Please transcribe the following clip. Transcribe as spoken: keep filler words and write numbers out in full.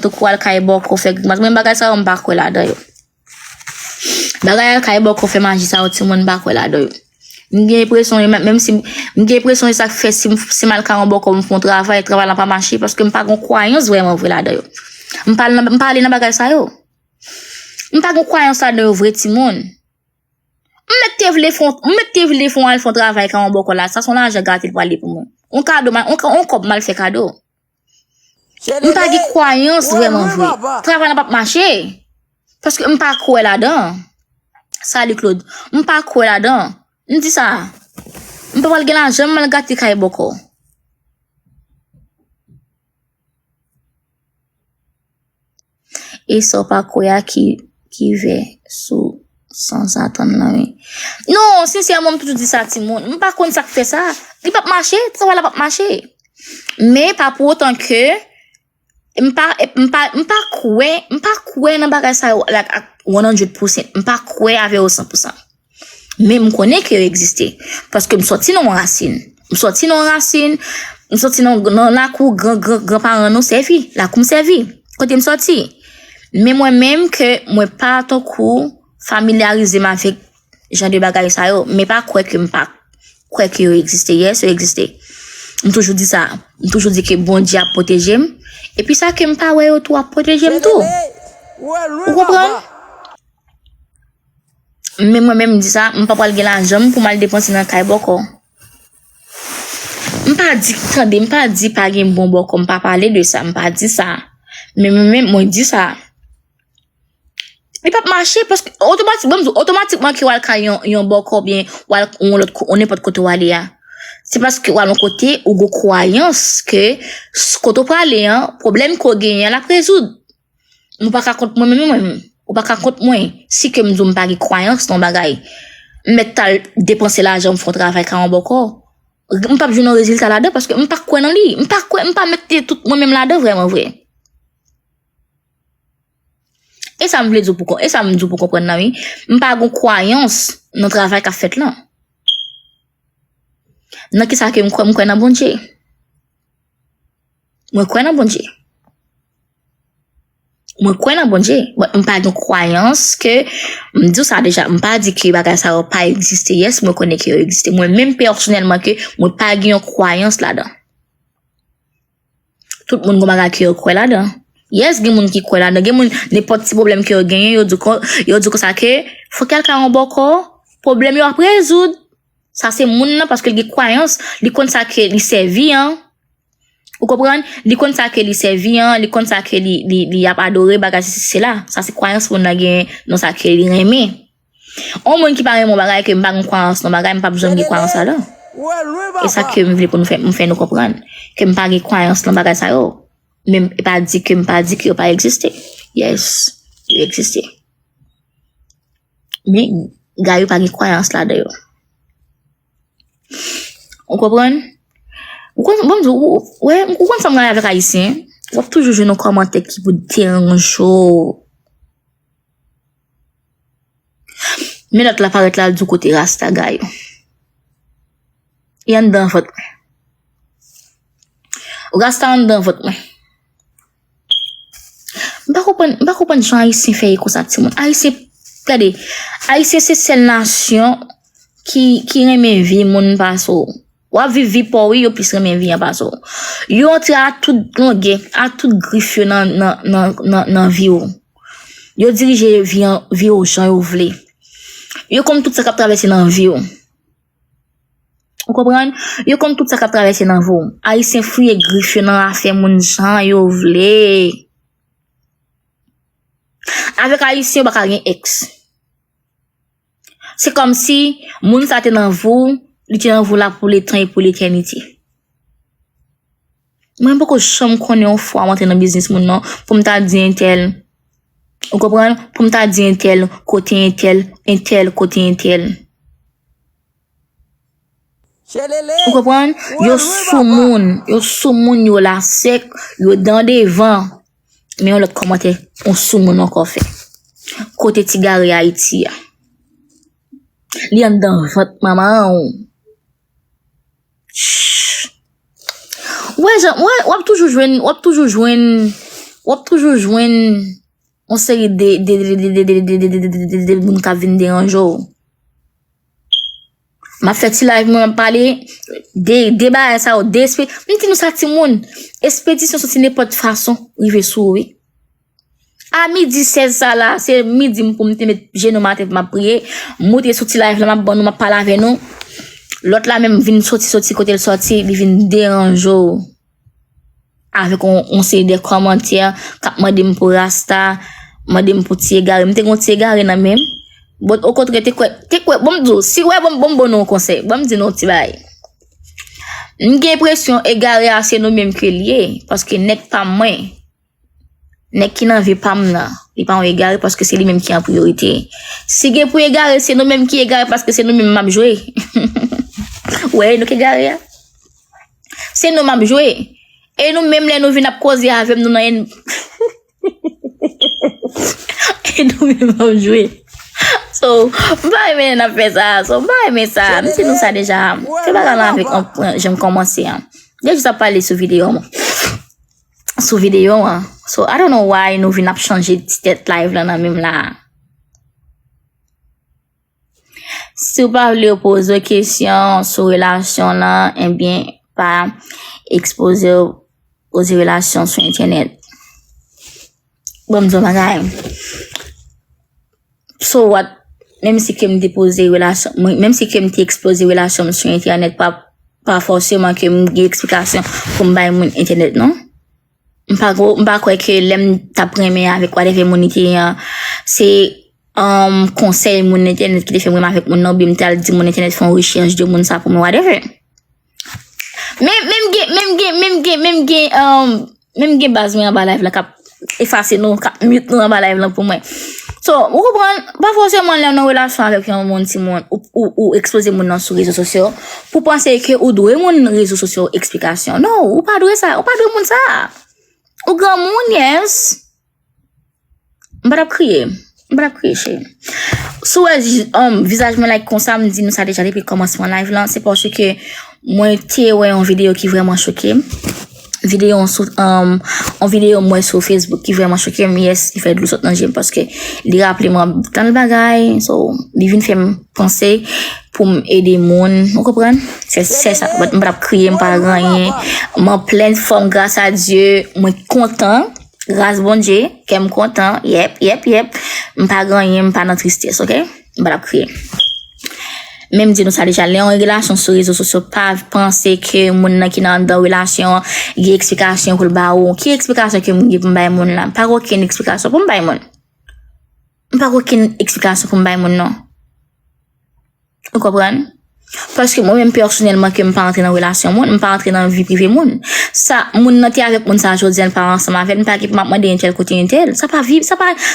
tankou al kay bòkò fè grimas. Mwen bagay sa yo m pa kwè ladan yo. Bagay al kay bòkò fè maji sa yo timoun m pa kwè ladan yo. M gen enpresyon, menm si m gen enpresyon e sa k fè si m, si m al kay yon bòkò m fè yon travay, travay la pa mache paske m pa gen kwayans vrèman vre ladan yo. M pa, m pa ale nan bagay sa yo. M pa gen kwayans ladan yo vre timoun. M mèt te vle fè, m mèt te vle fè al fè yon travay kay yon bòkò la, sa se yon lajan gate l pral ye pou mwen. Yon kado, yon, yon kòb m al fè kado. M pa gen kwayans vrèman vre. Travay la p ap mache. Paske m pa kwè ladan. Salut Claude. M pa kwè ladan. M di sa. M pa pral gen lajan m al gate kay bòkò. E sa w pa kwè a ki, ki vè sou sanzatann nan wi. Non, sensèman, m toujou di sa timoun. M pa konn sa k fè sa. Li p ap mache, travay la p ap mache. Men pa pou otan ke m pa, m pa, m pa kwè, m pa kwè nan bagay sa yo like, ak one hundred percent. M pa kwè avè yo san pou san. Men m konnen ke yo egziste. Paske m sòti nan yon rasin. M sòti nan yon rasin. M sòti nan, nan lakou gran, gran, granparan nou sèvi. Lakou m sèvi. Kote m sòti. Men mwen menm ke mwen pa tankou familyarize m avèk jan de bagay sa yo. Men pa kwè ke m pa kwè ke yo egziste. Yes, yo egziste. M toujou di sa. M toujou di ke Bondye ap pwoteje m. Epi sa ke m pa wè yo tou ap pwoteje m tou. Ou konprann? Men mwen menm m di sa, m pa pral gen lajan m pou m al depanse nan kay bòkò. M pa di, tande, m pa di pa gen bon bòkò, m pa pale de sa, m pa di sa. Men mwen menm, mwen di sa. Li p ap mache paske otomatik, ban m di w, otomatikman ke w al kay yon, yon bòkò oubyen w al yon lòt, yon nenpòt kote w ale a. Se paske w al yon kote ou gen kwayans ke kote w prale an, pwoblèm ke w genyen an, l ap rezoud. Ou pa ka kont mwen menm, mwen menm. Ou pa ka kont mwen. Si ke m di w m pa gen kwayans nan bagay, m mèt t al depanse lajan m fè yon travay kay yon bòkò. M p ap jwenn yon rezilta ladan paske m pa kwè nan li. M pa kwè, m pa mete tout mwen menm ladan vrèman vre. E sa m vle di w pou kon-, e sa m di w pou konprann nan wi. M pa gen kwayans nan travay k ap fèt lan. Nan kisa ke m kwè? M kwè nan Bondye. Mwen kwè nan Bondye. Mwen kwè nan Bondye. But m pa gen kwayans ke, m di w sa deja, m pa di ke bagay sa yo pa egziste. Yes, mwen konnen ke yo egziste. Mwen menm pèsonèlman ke mwen pa gen yon kwayans ladan. Tout moun gon bagay ke yo kwè ladan. Yes, gen moun ki kwè ladan. Gen moun, nenpòt ti pwoblèm ke yo genyen, yo di kon, yo di konsa ke fòk y al kay yon bòkò, pwoblèm yo ap rezoud. Sa se moun nan paske l gen kwayans, li konn sa ke li sèvi an. Ou konprann? Li konn sa ke li sèvi an, li konn sa ke li, li, li ap adore, bagay sesi sela. Sa se kwayans moun nan gen nan sa ke li renmen. Yon moun ki pa renmen yon bagay, ke m pa gen kwayans nan bagay, m p ap janm gen kwayans ladan. E sa ke m vle pou nou fè, m fè nou konprann. Ke m pa gen kwayans nan bagay sa yo. Men e pa di ke m pa di ke yo pa egziste. Yes, yo egziste. Men, gay yo pa gen kwayans ladan yo. Ou konprann? Ou konn, bon, ou, ou, wè, ou konn sa m gen avèk Ayisyen? W ap toujou jwenn yon kòmantè ki pou deranje w. Men lòt la parèt la, l di w kote rasta gay yo. Li anndan vant mwen. Rasta anndan vant mwen. M pa konprann, m pa konprann jan Ayisyen fè ye konsa, timoun. Ayisyen, gade, Ayisyen se sèl nasyon ki, ki renmen vi moun pase w. W ap viv vi pa w, wi, yo plis renmen vi an pase w. Yo antre a tout longè, a tout grif yo nan, nan, nan, nan, nan vi w. Yo dirije vi an, vi w jan yo vle. Yo konn tout sa k ap travèse nan vi w. Ou konprann? Yo konn tout sa k ap travèse nan vi w. Ayisyen fouye grif yo nan afè moun jan yo vle. Avèk Ayisyen, yo pa ka gen èks. Se kòmsi moun sa te nan vi w, li te nan vi w la pou letan e pou letènite. Mwen poko janm konnen yon fwa m antre nan biznis moun nan, pou m ta di entèl. Ou konprann? Pou m ta di entèl, kote entèl, entèl, kote entèl. Ou konprann? Yo sou moun, yo sou moun, yo la sèk, yo dan devan. Men yon lòt kòmantè, yon sou moun ankò fè. Kote ti gare Ayiti a? Li anndan vant manman w. Ch-, wè, jan, wè, w ap toujou jwenn, w ap toujou jwenn w ap toujou jwenn yon seri de, de, de moun k ap vin deranje w. M ap fè ti live mwen, m ap pale de, de bagay sa yo, de espe-, m di nou sa, timoun, espedisyon soti nenpòt fason rive sou ou, wi. A midi sèz sa la, se midi m pou m te met jenou m atè pou m ap priye. M moute sou ti live la, m ap ban nou, m ap pale avè nou. Lòt la menm vin soti, soti kote l soti, li vin deranje w avèk yon, yon seri de kòmantè k ap mande m pou rasta, mande m pou ti egare. M te gen yon ti egare nan men m. Bon, okontrè, te kwè, te kwè, bon, m di w, si w wè, bon, bon, m ban nou yon konsèy. Bon, m di nou yon ti bagay. M gen enpresyon egare a se nou menm ke l ye, paske nèg pa m mwen, nèg ki nan vi pa m nan, li pa yon egare paske se li menm ki an priyorite. Si gen pou egare, se nou menm ki egare paske se nou menm m ap jwe. Wè, nou k egare a. Se nou m ap jwe. E nou menm lè nou vin ap koze avè m, nou nan en-, e nou menm m ap jwe. So, m pa renmen lè n ap fè sa. So, m pa renmen sa. M di nou sa deja. Fè bagay lan avèk an, jan m kòmanse an. Deja sa pale sou videyo an. Sou videyo an. So, I don't know why nou vin ap chanje ti tèt live lan nan menm la. Si w pa vle yo poze w kesyon sou relasyon lan, ebyen, pa ekspoze w, poze relasyon sou entènèt. Bon, m di w bagay. So what? Menm si ke m te poze relasyon, mwen, menm si ke m te ekspoze relasyon m sou entènèt, pa, pa fòseman ke m gen eksplikasyon pou m bay moun entènèt, non. M pa gwo, m pa kwè ke lè m t ap renmen avèk whatever moun li te ye an, se, um, konsèy moun entènèt ki te fè m renmen avèk moun nan, oubyen m t al di moun entènèt fè yon rechèch de moun sa pou mwen, whatever. Men, men m gen, men m gen, men m gen, men m gen, um, men m gen baz mwen anba live la k ap efase nou, k ap mute nou anba live lan pou mwen. So, ou konprann, pa fòseman lè w nan relasyon avèk yon moun, timoun, ou, ou, ou ekspoze moun nan sou rezo sosyo, pou panse ke ou dwe moun rezo sosyo eksplikasyon. Non, ou pa dwe sa, ou pa dwe moun sa. Ou granmoun, yes. M pa t ap kriye. M pa t ap kriye, cheri. Si w wè, um, vizaj mwen like konsa, m di nou sa deja depi kòmansman live lan, se paske mwen te wè yon videyo ki vrèman choke m. Videyo sou, um, yon videyo m wè sou Facebook ki vrèman choke m. Yes, li fè dlo sot nan je m paske li raple m anpil bagay. So, li vin fè m panse pou m ede moun. Ou konprann? Se, se sa. But m pa t ap kriye, m pa gen anyen. M an plèn fòm, gras a Dye. Mwen kontan. Gras Bondye, kè m kontan. Yep, yep, yep. M pa gen anyen, m pa nan tristès, oke? M pa t ap kriye. Men m di nou sa deja, lè yon relasyon sou rezo sosyo, pa panse ke moun nan ki nan anndan relasyon an gen eksplikasyon pou l ba ou. Ki eksplikasyon ke m gen pou m bay moun la? M pa gen okenn eksplikasyon pou m bay moun. M pa gen okenn eksplikasyon pou m bay moun, non. Ou konprann? Paske mwen menm pèsonèlman ke m pa antre nan relasyon moun, m pa antre nan vi prive moun. Sa, moun nan te avèk moun sa jodi a, l pa ansanm avè l, m pa gen pou m ap mande entèl kote entèl. Sa pa vi, sa pa,